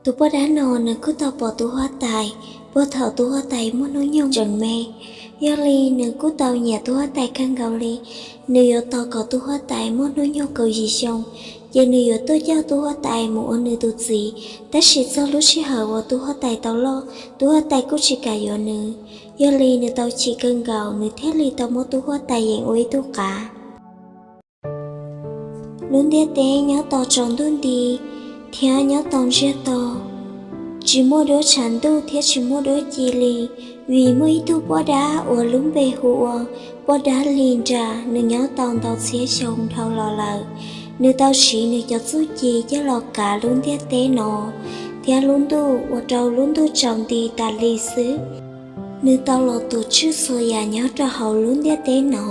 Tus poj dab no nws kuj tau pom tus huab tais, puag thaum tus huab tais muaj hnub nyoog tseem me. Yog li nws kuj tau nyiam tus huab tais kawg nkaus li. Nws yuav tos kom tus huab tais muaj hnub nyoog kaum yim xyoo, ces nws yuav tuaj coj tus huab tais mus ua nws tus txiv. Tab sis txog lub sij hawm uas tus huab tais tau loj, tus huab tais kuj tsis kam yuav nws. Yog li nws tau chim kawg nkaus, nws thiaj li tau muab tus huab tais yeem ua ib tug qav. Lub ntiaj teb nyob tau tsaus ntuj nti thiab nyob tau ntsiag to, tsis muaj duab tshav ntuj thiab tsis muaj duab ci li, vim muaj ib tug poj dab uas lub npe hu ua poj dab Li Nra, nws nyob tau ntau txhiab xyoo dhau los lawm. Nws tau siv nws cov txuj ci coj los kav lub ntiaj teb no thiab lub ntuj, ua rau lub ntuj tsaus nti tas li xwb. Nws tau los tuam tswj txhua yam nyob rau hauv lub ntiaj teb no.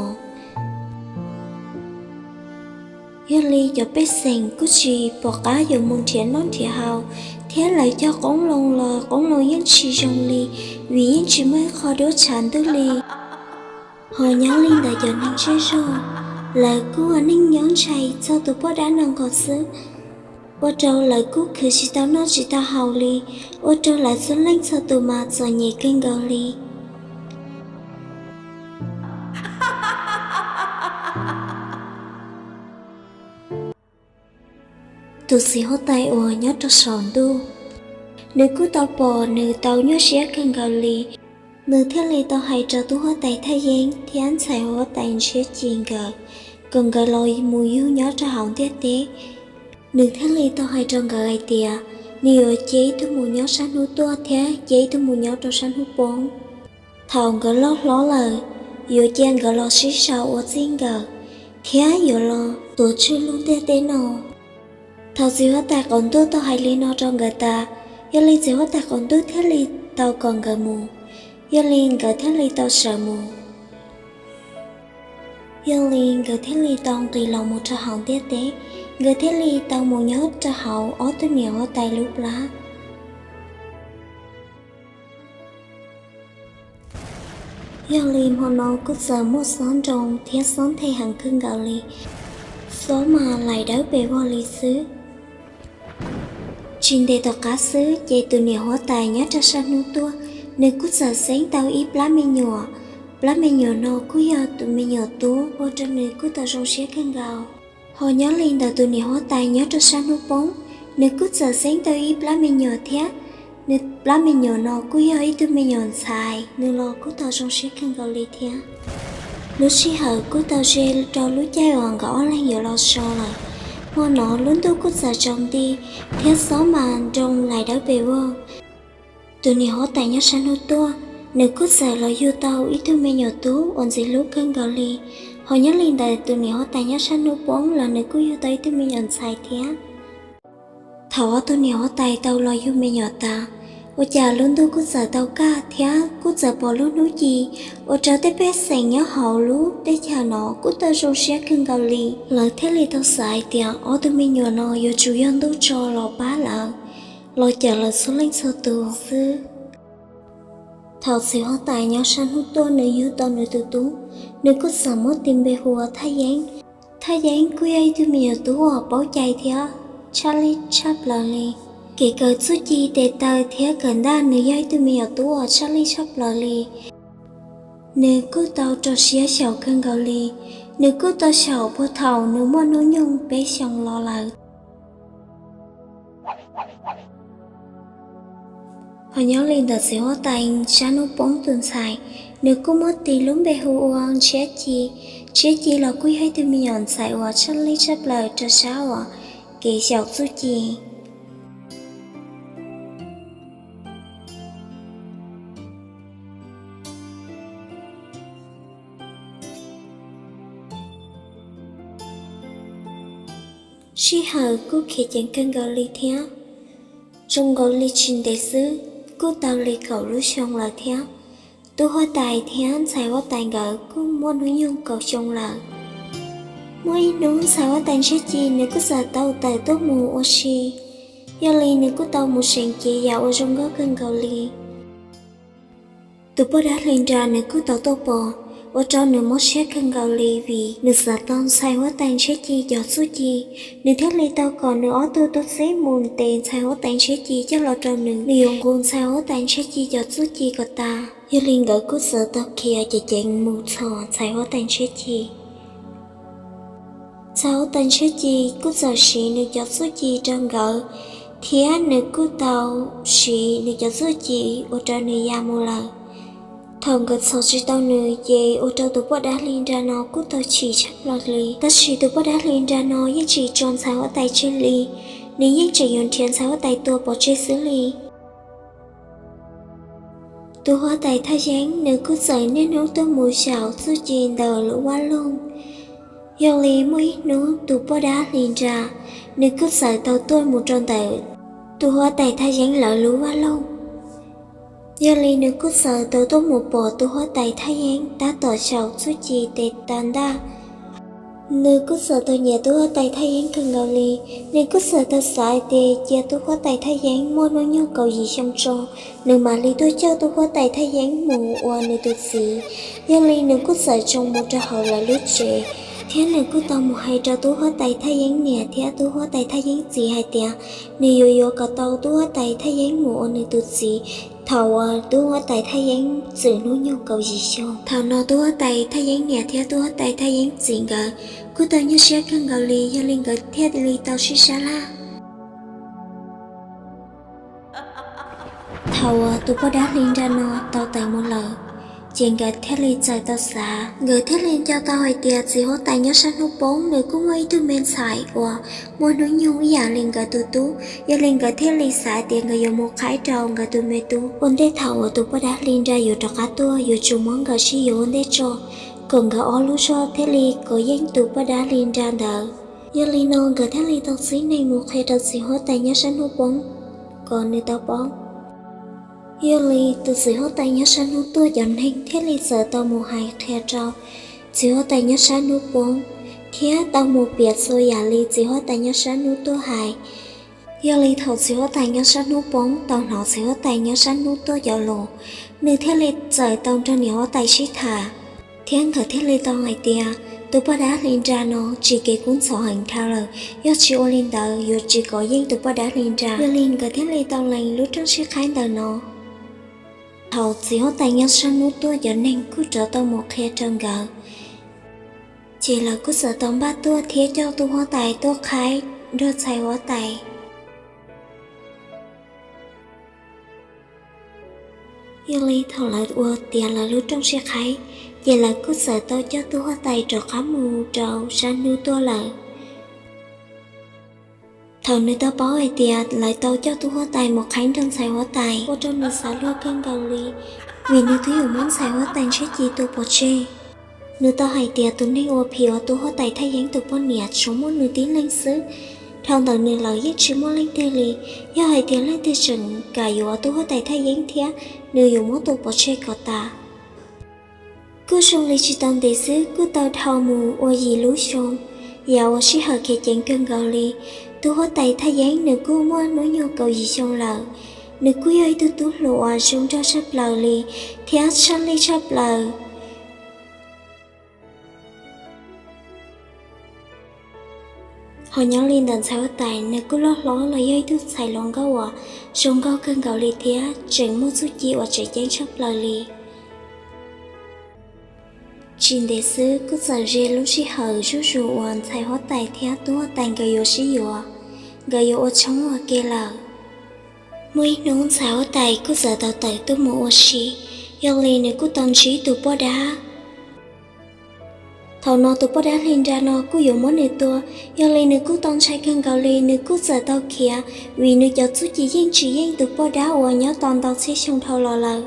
Yog li cov pej xeem kuj tsis pom qab yuav mus nrhiav noj nrhiav haus, thiab lawv cog qoob loo los qoob loo yeej tsis zoo li, vim yeej tsis muaj ib qho duab tshav ntuj li. Ho nyob li ntawm cov neeg zej zog, lawv kuj ua neej nyob ntshai txog tus poj dab no nkaus xwb, ua rau lawv kuj khwv tsis tau noj tsis tau haus li, ua rau lawv txhua leej txhua tus mas txom nyem kawg nkaus li. Tus txiv huab tais uas nyob rau saum ntuj, nws kuj tau pom nws tau nyuaj siab kawg nkaus li. Nws thiaj li tau hais rau tus huab tais Thaj Yeeb thiab ntxhais huab tais Ntshiab Ci nkawd kom nkawd los mus yug nyob rau hauv ntiaj teb. Nws thiaj li tau hais rau nkawd hais tias nws yuav cia ib tug mus nyob sab hnub tuaj thiab cia ib tug mus nyob rau sab hnub poob. Thaum nkawd loj hlob lawm, yuav cia nkawd los sib sau ua txij nkawm thiab yuav los tuav tswj lub ntiaj teb no. Thaum txiv huab tais qaum ntuj tau hais li no rau nkawd tas, yog li txiv huab tais qaum ntuj thiaj li tau kom nkawd mus. Yog li nkawd thiaj li tau sawv mus. Yog li nkawd thiaj li tau nqis los mus rau hauv ntiaj teb, nkawd thiaj li tau mus nyob rau hauv ob tug niam huab tais lub plab. Yog li hmo no kuj txawm muaj xob nroo thiab xob nthe heev kawg nkaus li, xob mas laim dawb pes vog li xwb. Tsis ntev tom qab xwb ces tus niam huab tais nyob rau sab hnub tuaj, nws kuj txawm xeeb tau ib plab me nyuam. Plab me nyuam no kuj yog tus me nyuam tub, ua rau nws kuj tau zoo siab kawg nkaus. Ho nyob li ntawm tus niam huab tais nyob rau sab hnub poob, nws kuj txawm xeeb tau ib plab me nyuam thiab. Nws plab me nyuam no kuj yog ib tug me nyuam ntxhais, nws los kuj tau zoo siab kawg nkaus li thiab. Lub sij hawm kuj tau ze rau lub caij uas nkawd ob leeg yuav los so lawm. Hmo no lub ntuj kuj txawm tsaus nti thiab xob mas nroo laim dawb pes vog. Tus niam huab tais nyob sab hnub tuaj, nws kuj txawm los yug tau ib tug me nyuam tub uas ntxim hlub kawg nkaus li. Ho nyob li ntawm tus niam huab tais nyob sab hnub poob los nws kuj yug tau ib tug me nyuam ntxhais thiab. Thaum ob tug niam huab tais tau los yug me nyuam tas, ua cas lub ntuj kuj txawm tau kaj thiab kuj txawm pom lub hnub ci, ua rau tej pej xeem nyob hauv lub teb chaws no kuj tau zoo siab kawg nkaus li. Lawv thiaj li tau xav hais tias ob tug me nyuam no yuav tsum yog ntuj tso los pab lawv, los cawm lawv txhua leej txhua tus xwb. Thaum txiv huab tais nyob sab hnub tuaj nws yug tau nws tus tub, nws kuj txawm muab tis npe hu ua Thaj Yeeb. Thaj Yeeb kuj yog ib tug me nyuam tub uas paub cai thiab tshaj lij tshaj plaws li. Kev kawm txuj ci tes taw thiab kawm ntaj nws yog ib tug me nyuam tub uas tshaj lij tshaj plaws li. Nws kuj tau rau siab xyaum kawg nkaus li. Nws kuj tau xyaum puag thaum nws muaj hnub nyoog peb xyoos los lawm. Ho nyob li ntawm txiv huab tais sab hnub poob tus ntxhais, nws kuj muab tis lub npe hu ua Ntshiab Ci. Ntshiab Ci los kuj yog ib tug me nyuam ntxhais uas tshaj lij tshaj plaws rau sab uas kev xyaum txuj ci. Sij hawm kuj khiav ceev kawg nkaus li thiab. Zoo nkaus li tsis ntev xwb, kuj tau li kaum lub xyoo lawm thiab. Tub huab tais thiab ntxhais huab tais nkawd kuj muaj hnub nyoog kaum xyoo lawm. Muaj ib hnub ntxhais huab tais Ntshiab Ci nws kuj txawm tau tawm tuaj mus ua si, yog li nws kuj tau mus seev cev yam uas zoo nkauj kawg nkaus li. Tus poj dab Hli Nra nws kuj tau tuaj pom, ua rau nws mob siab kawg nkaus li vim nws xav tau ntxhais huab tais ntshiab ci cov txuj ci. Nws thiaj li tau kom nws ob tug tub txib mus ntes ntxhais huab tais ntshiab ci coj los rau nws, nws yuav nqus ntxhais huab tais ntshiab ci cov txuj ci kom tas. Yog li nkawd kuj txawm tau khiav ceev ceev mus txog ntxhais huab tais ntshiab ci. Ntxhais huab tais ntshiab ci kuj txawm siv nws cov txuj ci rau nkawd, thiab nws kuj tau siv nws cov txuj ci ua rau nws ya mus lawm. Thaum nkawd txhom tsis tau nws ces ua rau tus poj dab hli nra no kuj tau chim tshaj plaws li. Tab sis tus poj dab hli nra no yeej tsis tso ntxhais huab tais tseg li, nws yeej tseem yuav nrhiav ntxhais huab tais tua pov tseg xwb li. Tus huab tais thaj yeeb nws kuj txawm niaj hnub tuaj mus xyaum txuj ci ntawm lub vaj loog. Yog li muaj ib hnub tus poj dab hli nra, nws kuj txawm tau tuaj mus rau ntawm tus huab tais thaj yeeb lawv lub vaj loog. Yog li nws kuj txawm tau tuaj mus pom tus huab tais thaj yeeb tab tom xyaum txuj ci tes taw ntaj. Nws kuj txawm tau nyiam tus huab tais thaj yeeb kawg nkaus li. Nws kuj txawm tau xav hais tias cia tus huab tais thaj yeeb muaj hnub nyoog kaum yim xyoo tso, nws mam li tuaj coj tus huab tais thaj yeeb mus ua nws tus txiv. Yog li nws kuj txawm tsoo mus rau hauv lawv lub tsev, thiab nws kuj tau mus hais rau tus huab tais thaj yeeb niam thiab tus huab tais thaj yeeb txiv hais tias nws yuav yuav kom tau tus huab tais thaj yeeb mus ua nws tus txiv thaum uas tus huab tais thaj yeeb txwm hnub nyoog kaum yim xyoo. Thaum no tus huab tais thaj yeeb niam thiab tus huab tais thaj yeeb txiv nkawd kuj tau nyuaj siab kawg nkaus li, yog li nkawd thiaj li tau sib sab laj. Thaum uas tus poj dab hli nra no tau tawm mus lawm, ces nkawd thiaj li txawm tau xav, nkawd thiaj li nco tau hais tias txiv huab tais nyob sab hnub poob nws kuj muaj ib tug me ntxhais uas muaj hnub nyoog ib yam li nkawd tus tub. Yog li nkawd thiaj li xav tias nkawd yuav mus qhaib rau nkawd tus me tub ua ntej thaum uas tus poj dab hli nra yuav rov qab tuaj, yuav tsum muab nkawd sib yuav ua ntej tso, kom nkawd ob lub zog thiaj li kov yeej tus poj dab hli nra ntawd. Yog li no nkawd thiaj li tau txib neeg mus qhia rau txiv huab tais nyob sab hnub poob kom nws tau paub. Yog li tus txiv huab tais nyob sab hnub tuaj cov neeg thiaj li txawm tau mus hais qhia rau txiv huab tais nyob sab hnub poob, thiab tau mus piav txhua yam li txiv huab tais nyob sab hnub tuaj hais. Yog li thaum txiv huab tais nyob sab hnub poob tau hnov txiv huab tais nyob sab hnub tuaj cov lus, nws thiaj li txawm tau nrog niam huab tais sib tham, thiab nkawd thiaj li tau hais tias tus poj dab hli nra no tsis kev kub ntxhov heev dhau lawm, yog tsis ua li ntawd yuav tsis kov yeej tus poj dab hli nra. Yog li nkawd thiaj li tau lees lub rooj sib qhaib ntawm no. Thaum txiv huab tais nyob sab hnub tuaj cov neeg kuj rov tau mus qhia rau nkawd, ces lawv kuj txawm tau npaj tuaj thiab coj tus huab tais tuaj qhaib nrog ntxhais huab tais. Yog li thaum lawv ua tiav lawv lub rooj sib qhaib, ces lawv kuj txawm tau coj tus huab tais rov qab mus rau sab hnub tuaj lawm. Thaum nws tau paub hais tias lawv tau coj tus huab tais mus qhaib nrog ntxhais huab tais, ua rau nws xav luag kawg nkaus li, vim nws twb yuav muab ntxhais huab tais ntshiab ci tua pov tseg. Nws tau hais tias tus neeg ua phim uas tus huab tais thaj yeeb tus poj niam tsuas muaj nws tib leeg xwb, dhau ntawm nws lawm yeej tsis muaj leej twg li. Yog hais tias leej twg tseem kam yuav tus huab tais thaj yeeb thiab, nws yuav muab tua pov tseg kom tas. Kuj zoo li tsis tau ntev xwb kuj tau dhau mus ua yim lub xyoo, yam uas sij hawm khiav ceev kawg nkaus li. Tus huab tais thaj yeeb nws kuj muaj hnub nyoog kaum yim xyoo lawm. Nws kuj yog ib tug tub hluas uas zoo nraug tshaj plaws li, thiab tshaj lij tshaj plaws. Ho nyob li ntawm ntxhais huab tais, nws kuj loj hlob los yog ib tug ntxhais hluas nkauj uas zoo nkauj kawg nkaus li thiab tseem muaj txuj ci uas tseem ceeb tshaj plaws li. Tsis ntev xwb kuj txawm ze lub sij hawm zuj zus uas ntxhais huab tais thiab tub huab tais nkawd yuav sib yuav, nkawd yuav ua tshoob ua ke lawm. Muaj ib hnub ntxhais huab tais kuj txawm tau tawm tuaj mus ua si, yog li nws kuj tau ntsib tus poj dab. Thaum no tus poj dab hli nra no kuj yuav muab nws tua, yog li nws kuj tau ntshai kawg nkaus li, nws kuj txawm tau khiav, vim nws cov txuj ci yeej tsis yeej tus poj dab uas nyob tau ntau txhiab xyoo dhau los lawm.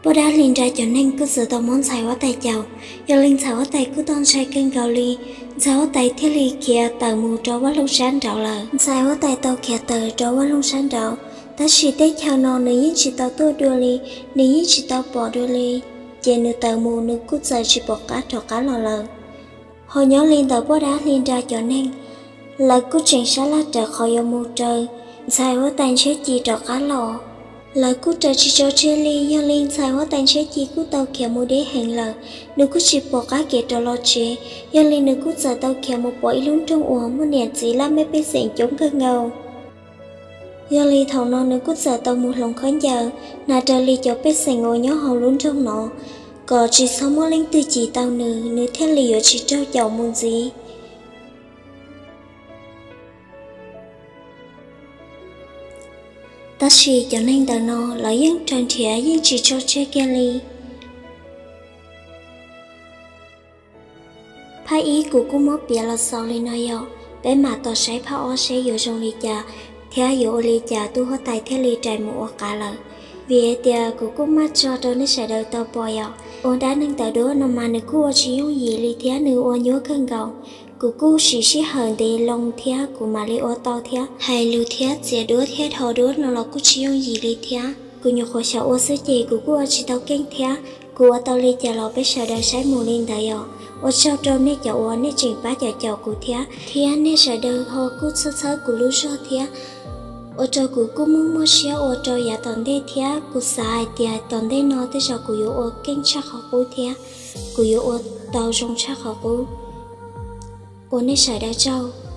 Poj dab hli nra cov neeg kuj txawm tau muab ntxhais huab tais caum, yog li ntxhais huab tais kuj tau ntshai kawg nkaus li, ntxhais huab tais thiaj li khiav tawm mus rau vaj loog sab nraud lawm. Ntxhais huab tais tau khiav tawm rau vaj loog sab nraud, tab sis teb chaws no nws yeej tsis tau tuaj dua li, nws yeej tsis tau pom dua li, ces nws tawm mus nws kuj txawm tsis pom qab rov qab los lawm. Ho nyob li ntawm poj dab hli nra cov neeg, lawv kuj tseem sab laj rawv qhov yuav mus raws ntxhais huab tais ntshiab ci rov qab los. Lawv kuj raws tsis tso tseg li, yog li ntxhais huab tais Ntshiab Ci kuj tau khiav mus deb heev lawm, nws kuj tsis pom qab kev rov los tsev. Yog li nws kuj txawm tau khiav mus pom ib lub nroog uas muaj niam txiv laj mej pej xeem coob kawg nkaus. Yog li thaum no nws kuj txawm tau mus hloov khaub ncaws hnav raws li cov pej xeem uas nyob hauv lub nroog no, kom tsis txhob muaj leej twg cim tau nws, nws thiaj li yuav tsis raug caum mus ntxiv. Tab sis cov neeg ntawm no lawv yeej raws nrhiav yeej tsis tso tseg kiag li. Phab ib kuv kuj muab piav los xaus li no yom, peb mam tos saib phab ob seb yuav zoo li cas thiab yuav ua li cas tub huab tais thiaj li rais mus ua qav lawm. Vim hais tias kuv kuj maj tso rau nej sawv daws tau pom yom, ua dab neeg ntawm duab no mas nws kuj ua tsis yooj yim li thiab nws ua nyuab kawg nkaus. Kuv kuj siv sij hawm ntev loo thiab kuv mam li ua tau thiab, hais lus thiab txiav duab thiab dhos duab no los kuj tsis yooj yim li thiab. Kuv nyuam qhuav xyaum ua xwb ces kuv kuj ua tsis tau keej thiab. Kuv ua tau li cas los peb sawv daws saib mus li ntawd yom. Ua tsaug rau nej cov uas nej tseem pab caum caum kuv thiab, thiab nej sawv daws ho kuj txhawb txhawb kuv lub zog thiab, ua rau kuv kuj muaj muaj siab ua rau yav tom ntej thiab. Kuv xav hais tias tom ntej no tej zaum kuv yuav ua keej tshaj qhov qub thiab kuv yuav ua tau zoo tshaj qhov qub. Ua nej sawv daws tsaug.